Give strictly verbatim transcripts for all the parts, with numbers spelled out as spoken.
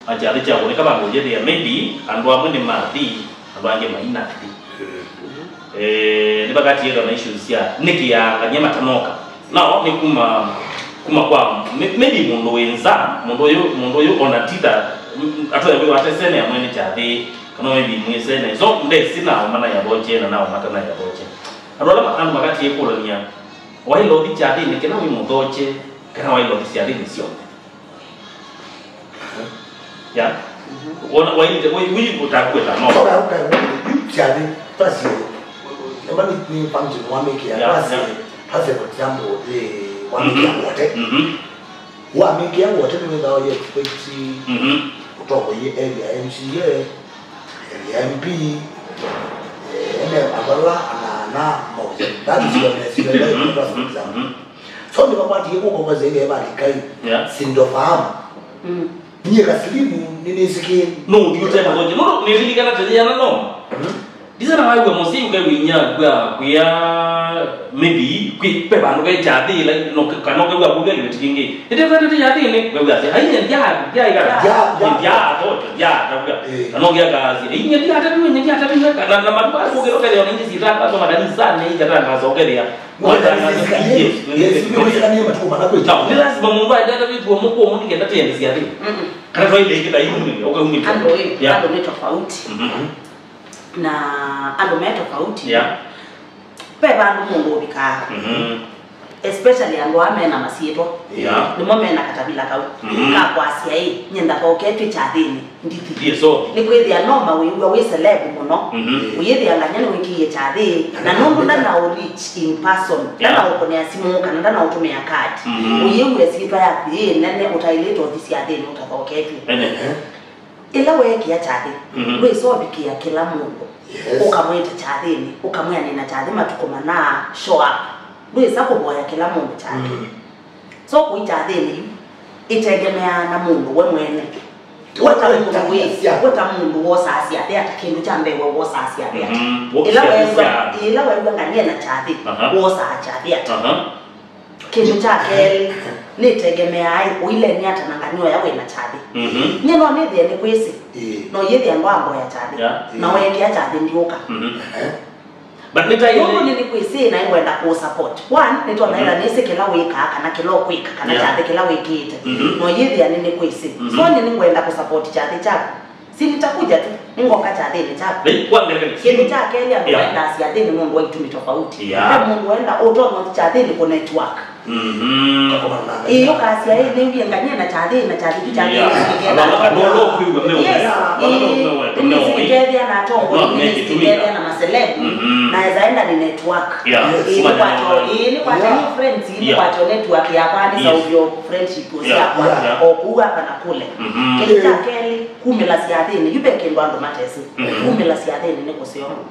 Na kyathĩ kya kũnĩka vandũ ũyĩthĩa, maybe andũ amwe nĩmathi, andũ angĩ mainathi. Eh, nĩvakatiĩthwa na issues sya nĩkĩ angany'a matanoka. Nao nĩ kuma, kuma kwa, may- maybe mũndũ wĩ nza, mũndũ ũyũ, mũndũ ũyũ ona titha, atonya kwĩwa atesene amwe nĩ kyathĩ, kana maybe mwĩsene. So, ndesi nao manayathoche na nao matanayathoche. Andũ ala ma- andũ makatiĩkũlany'a, wailothi kyathĩnĩ kĩla wĩ mũthoche, kana wailothi syathĩnĩ syonthe. Ya. Wona wailite wĩ wĩ utakweta no. Sora uka yu kyathĩ twasi. Ema ni ni function wa make ya Yeah, twasi. yeah. Twasi, for example, the wa make ya Mhm. wote. Mhm. Wa make ya wote ni wenda ye expect Mhm. kutoka ye area M C A, area M P, eh, ene abala ana ana mauze. That is your next level, for example. Mhm. So nĩvakwatie kũkomboza ile ĩvalikai Yeah. sindofahamu. Mm. Nyie Kasilimu nĩnĩsikie. No, ndiũte mũthonje. No, no, nĩlilikana tene yana no. Mhm. Ndisana waiwe mũsii ũkaiwe inya kwa kuya maybe kwi pe vandu ve kyathĩ ila no kana ũkaiwa kũvya kĩveti kĩngĩ. Ĩte vete kyathĩnĩ, ũkaiwa sya. Ai, ndia, ndia igara. Ndia, ndia. Ndia, toto, ndia, tavuga. Eh. Kana ũngĩa kazi. Ai, ndia, tavuga, ndia, tavuga. Kana na matuka kũkĩra ũkethĩa na ingi sitaka kwa makanisa nĩ igatanga sokethĩa. Nĩ lazima mũndũ aendete wĩtwo mũkũ mũndũ kenda tĩendesya thĩ. Kana twaile ĩkĩta iumĩlya, ũkaumĩlya. Andũ ĩ, Yeah. andũ nĩ tofauti. Mhm. Na andũ me tofauti. Yeah. Ve vandũ mũndũ ũvikaa. Mhm. Especially andũ aa mena masyĩtwa. Yeah. Nĩmo mena katavila kau. Mhm. Ka kwasya ĩ, nyenda thoketw'e kyathĩnĩ. Ndithi. Ndiye so. Nĩkwĩthĩa no mawĩw'a wĩ celeb mũno. Mhm. Ũyĩthĩa nganya nĩwĩkĩie kyathĩ, na nũndũ ndanaũ reach in person, Yeah. ndanaũkũnĩa simũ, kana ndanaũtũmĩa card. Mhm. Ũyĩw'a syĩtwa yaku yĩ nene, ũtaĩlĩte ũthi syathĩnĩ ũtathoketw'e. Ene. Ĩla weekĩa kyathĩ, Mhm. ndwĩsa ũvikĩa kĩla mũndũ. Yes. Ũkamwĩta kyathĩnĩ, ũkamwĩa nĩna kyathĩ matukũ mana, show up. Ndwĩsa kũvoya kĩla mũndũ kyathĩ. Mm. So kũi kyathĩnĩ yu, ĩtegemeaa na mũndũ we mwene. We ta mũndũ wĩ, we ta mũndũ wosaa syathĩ ata, kĩndũ kya mbee we wosaa syathĩ ata? Mhm. Ĩla weew'a, ĩla weew'a ngania na kyathĩ, Aha. wosaa kyathĩ ata? Aha. Kĩndũ kya kelĩ, nĩtegemeaa ĩ, ũileni ata na ngania ũya wĩ na kyathĩ. Mhm. Nyie no nĩthĩe nĩkwĩsĩ, Ĩĩ. no yĩthĩa ndwamboya kyathĩ, Yeah. na weekĩa kyathĩ ndiũka. Mhm. Ehe. But nĩ ta Nũndũ nĩ nĩkwĩsĩ na nĩngwenda kũ support. One, nĩtwona ĩla nĩsĩ kĩla wĩkaa kana kĩla ũkwĩka kana Yeah. kyathĩ kĩla wĩkĩĩte. Mhm. No yĩthĩa nĩ nĩkwĩsĩ. Mhm. So nĩ nĩngwenda kũ support kyathĩ kyaku. Si nitakuja tu, nĩngoka kyathĩnĩ kyaku. Nĩ, kwa ngelekany'o. Kĩndũ kya kelĩ, andũ Yeah. maendaa syathĩnĩ nũndũ wa itumi tofauti. Yeah. Ve mũndũ wenda ũtonya ũthi kyathĩnĩ kũ network. Mhm. Ĩĩ, ũkasya, ĩ, nĩwie nganie na kyathĩ, na kyathĩ kyu kyathĩ Yeah. nĩkĩketha. Ala kana ũla ũkwĩw'a meũ. Yes. Ala meũ, meũ, meũ. Nĩsikethĩa na atongoi, No, nĩsikethĩa na maceleb. Mhm. Na eza enda ni network. Yeah. Ĩĩ, Sima nĩkwatyo, nene. ĩĩ, nĩkwatyo Yeah. new friends, ĩĩ, Yeah. nĩkwatyo network yakwa, nĩ Yes. sauvyo friendship Yeah. syakwa. Yeah. O kũu hapa na kule. Mhm. Kĩndũ kya kelĩ, kumĩla syathĩnĩ, yu ve kĩndũ andũ matesĩ. Mhm. Kumĩla syathĩnĩ nĩ kũseo mũno.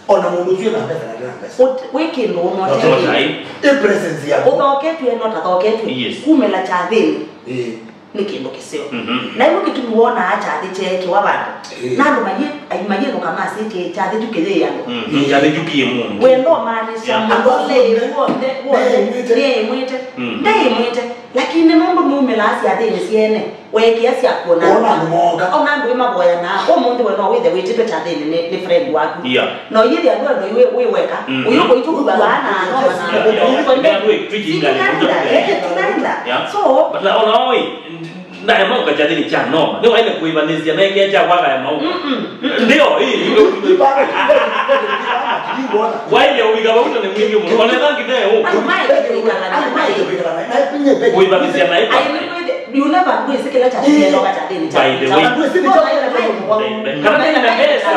Ona mũndũ ũsu ena mbesa na ndena mbesa. Ũt- wĩ kĩndũ ũnotete. Ũtai. Ĩ presence yaku. Ũthoketw'e no tathoketw'e. Yes. Kumĩla kyathĩnĩ Ĩĩ. nĩ kĩndũ kĩseo. Mhm. Na ĩu kĩtumi wonaa kyathĩ kyeekĩwa vandũ. Ĩĩ. Na andũ mayĩ-, ai-, mayĩnũka masĩtye kyathĩ kyu kĩyĩ andũ. Mhm. Kyathĩ kyu kĩyĩ mũndũ. Wendo maanisha Yeah. mũndũ Andũ asu nĩ w'onthe, w'onthe, nĩ ĩmwĩte. Mhm. Nĩ ĩmwĩte. Lakini nũndũ nĩumĩlaa syathĩnĩ syene. Weekĩa sya kuona Ona andũ mooka. Ona andũ ĩmavoyanaa. Ũmũnthĩ we no wĩthe wĩtĩtwe kyathĩnĩ nĩ, nĩ friend waku. Yeah. No yĩthĩa andũ andũ wĩ, wĩ weka. Mm-hmm. Ũyũ kũitũ kuva vaa na anoma na Yeah, yeah. Andũ ĩtwĩkingane, Tunaenda, tunaenda. Eh, tunaenda. Yeah. So, But na ona oi, ndaema ũka kyathĩnĩ kya noma. Nĩ waile kũivanĩsya na ĩkĩa kya kwaga ya mau. Mm-mm. Ndio, hii, hii. Waile ũika vau na nĩ mwingi mũno. Ona ĩthangi neo. Andũ maĩ kwĩkala na maĩ. Kũivanĩsya na ĩkwa. Aĩ nĩ kwĩthĩ- You never ndwĩsĩ kĩla kya kĩendoka kyathĩnĩ kya By the way. Kana ndĩ na mbesa.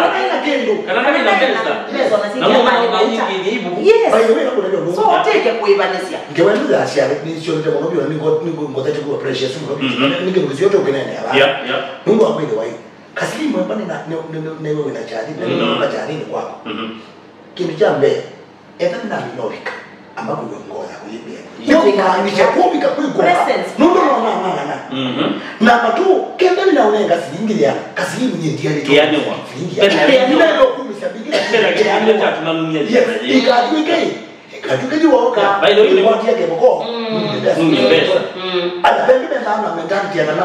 Kana ndĩ na mbesa. Na mwana wa nyingi ni ibu. Yes. By the way, nakuletea ũndũ So ũmwe. Ũteke kũĩvanĩsya. Ngewa ĩno ya asyai nĩsyonete mũno vyũ, na nĩngo- nĩngotete kuwa precious mũno vyũ. Mhm. Nĩ kĩndũ kĩseo tũkĩneenea vaa. Yeah, yeah. Nũndũ wa kwĩthĩwa ĩ, Kasilimu emba nĩ na- nĩ- nĩ- nĩ- nĩwe wĩna kyathĩ, na Mm. nĩwe wĩna kyathĩnĩ kwaku. Mhm. Kĩndũ kya mbee, Ethĩwa nĩnamina ũvika, amba kũw'a ngoo yaku yĩ mbee. Kũmaanisha kũvika kwĩ ngoo. Presence. Nũndũ no nang'ang'ana. Mhm. Namba two, kethĩwa nĩnaũnenga silingi ĩana, kasilingi nyie ndianĩtwe. Kĩanĩwa. Silingi ĩana. Kĩanĩwa. Nĩnaenda kũmĩsya mbingĩ. Kĩla kĩndũ kyatumamia Yes, ĩana. Ikatw'ĩke, ikatw'ĩke yu woka. By the way, nĩwatia kĩmoko. Mm. Nũndũ mbesa. Mm. Ala vengi methana mentality ya kana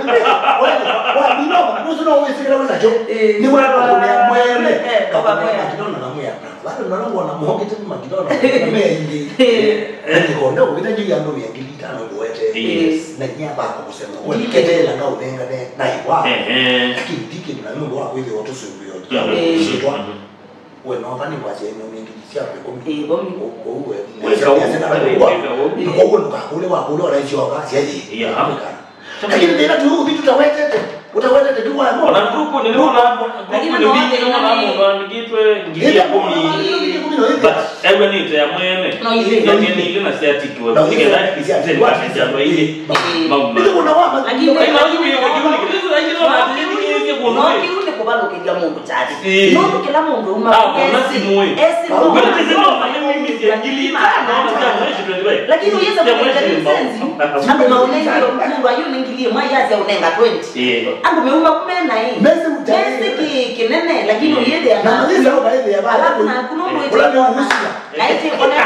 Wewe, wa, no, no, no, wĩsĩkĩra wĩ nakyo. Eh, nĩ mwana wa kũmea mwene. Eh, na kũmea mwene. Makidona na mwĩana. Bado nona kuona mũhonge tu Makidona. Mea ingĩ. Eh. Nĩ kondo wĩta juu ya ndomi ya ngili itano kuwete. Yes. Na nyia bako kusema. Wewe ketela nga unengane na iwa. Eh, eh. Lakini ndike na nundu wa kwĩthĩwa tũsũngĩo. Ya, eh, kũsitwa. Mhm. We no vani wasya ĩno nĩ ngili syaku ĩkũmi. Ĩĩ, ĩkũmi. Kũu we. Wĩka ũu, wĩka ũu. Kũu ndũkakũle wakũle ona isyoka syathi. Yeah. Lakini thĩna tu ũthi tutawetete. Utawetete tu wa. Ona group nĩ nĩwona, group nĩ mbingĩ nĩwona mũndũ andĩkĩtwe ngili ĩkũmi. But ewe nĩ ĩte ya mwene. No, ĩte. Nĩ ngili na syatikiwe. Na nĩgetha ĩte. Mauma. Lakini no kĩu nĩ kũvalũkĩlya mũndũ kyathi. Ĩĩ. Nũndũ kĩla mũndũ uma. Ah, esi, esi. Lakini ũyĩsa kũlĩkya nĩ senzi, andũ maũnengie mũndũ ayũ nĩ ngili ĩmwe yasya ũnenga twenty. Ĩĩ. Andũ meuma kumena ĩ. Mesi kĩ-, kĩnene, lakini ũyĩthĩa na. Alafu naku nũndũ ĩtĩkona. Kaĩtĩkona.